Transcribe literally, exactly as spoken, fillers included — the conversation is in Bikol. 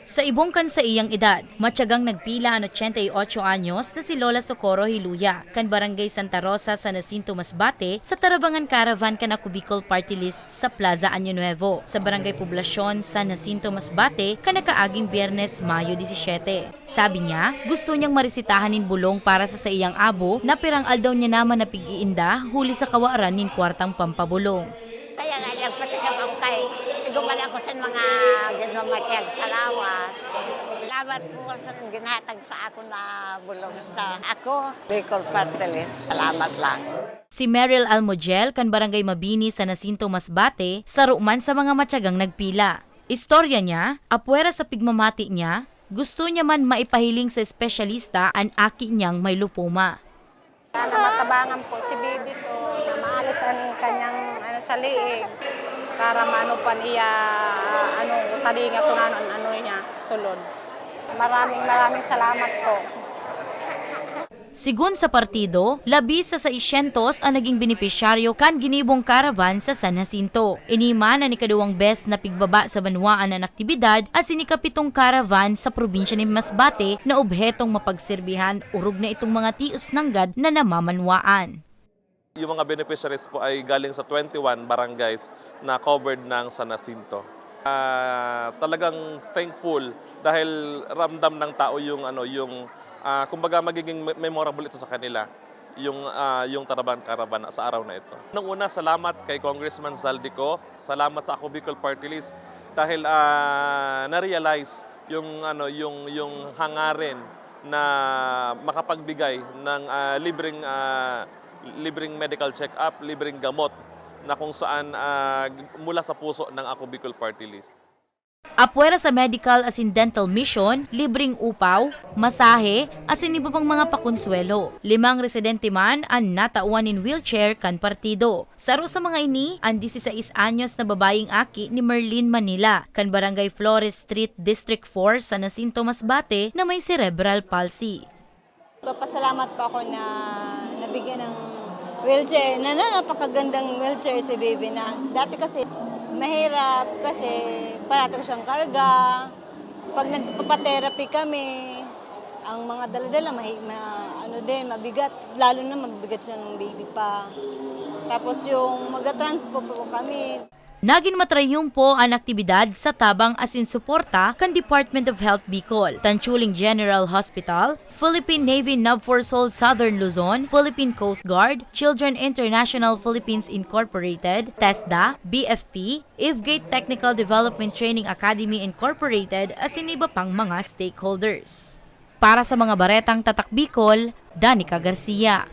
Sa ibong kan saiyang edad, matyagang nagpila an ochenta y ocho anyos na si Lola Socorro Hiluya, kan Barangay Santa Rosa, San Jacinto, Masbate, sa Tarabangan Caravan kan Ako Bicol Party List sa Plaza Año Nuevo, sa Barangay Poblacion, San Jacinto, Masbate, kan nakaaging Biyernes, Mayo disisiete. Sabi niya, gusto niyang maresetahan nin bulong para sa saiyang abo na pirang aldaw niya naman na pig-iinda huli sa kawaran nin kwartang pampabulong. Kaya nga, nagpatikam ako kay, iguman ako sa mga gano'n makiagsalawas. Salamat po sa ginhatag sa ako na bulong sa Ako Bicol Party List. Salamat lang. Si Meryl Almojel kan Barangay Mabini, San Jacinto, Masbate, saro man sa mga matyagang nagpila. Istorya niya, apwera sa pigmamati niya, gusto niya man maipahiling sa espesyalista an aki niyang may lupoma. Sana matabangan po si baby ko na maalis ang kanyang, ano, sa liig para maano pa niya, ano, talinga kung ano, ano niya, sulod. Maraming, maraming salamat po. Sigon sa partido, labi sa seiscientos an naging benepisyaryo kan ginibong caravan sa San Jacinto. Ini man an ikaduwang bes na pigbaba sa banwaan an aktibidad asin ikapitong caravan sa probinsya nin Masbate na obhetong mapagserbihan, orog na itong mga tios nanggad na namamanwaan. Yung mga beneficiaries po ay galing sa twenty-one barangays na covered ng San Jacinto. Ah, talagang thankful dahil ramdam ng tao yung, ano, yung, ah, kumbaga, magiging me-, memorable ito sa kanila, yung, ah, yung Tarabangan Caravan sa araw na ito. Nung una, salamat kay Congressman Zaldy Co, salamat sa Ako Bicol Party List dahil, ah, na-realize yung, ano, yung, yung hangarin na makapagbigay ng, ah, libreng, ah, libreng medical check-up, libreng gamot na kung saan, ah, mula sa puso ng Ako Bicol Party List. Apwera sa medical asin dental mission, libreng upaw, masahe, asin iba pang mga pakonsuwelo. Limang residente man an natawan nin wheelchair kan partido. Saro sa mga ini, an dieciséis anyos na babayeng aki ni Merlin Manila, kan Barangay Flores Street, District four, San Jacinto, Masbate, na may cerebral palsy. Nagpapasalamat po ako na nabigyan ng wheelchair, na, na napakagandang wheelchair si baby na. Dati kasi mahirap kasi parati ko siyang karga. Pag nagpapa-therapy kami, ang mga dala-dala, mahi-, ma-, ano din, mabigat. Lalo na mabigat siya ng baby pa. Tapos yung magta-transport po kami. Nagin matrayumpo an aktibidad sa tabang asin suporta kan Department of Health Bicol, Tanchuling General Hospital, Philippine Navy Nav four Sol Southern Luzon, Philippine Coast Guard, Children International Philippines Incorporated, TESDA, B F P, Ivgate Technical Development Training Academy Incorporated, asin iba pang mga stakeholders. Para sa mga baretang Tatak Bicol, Danica Garcia.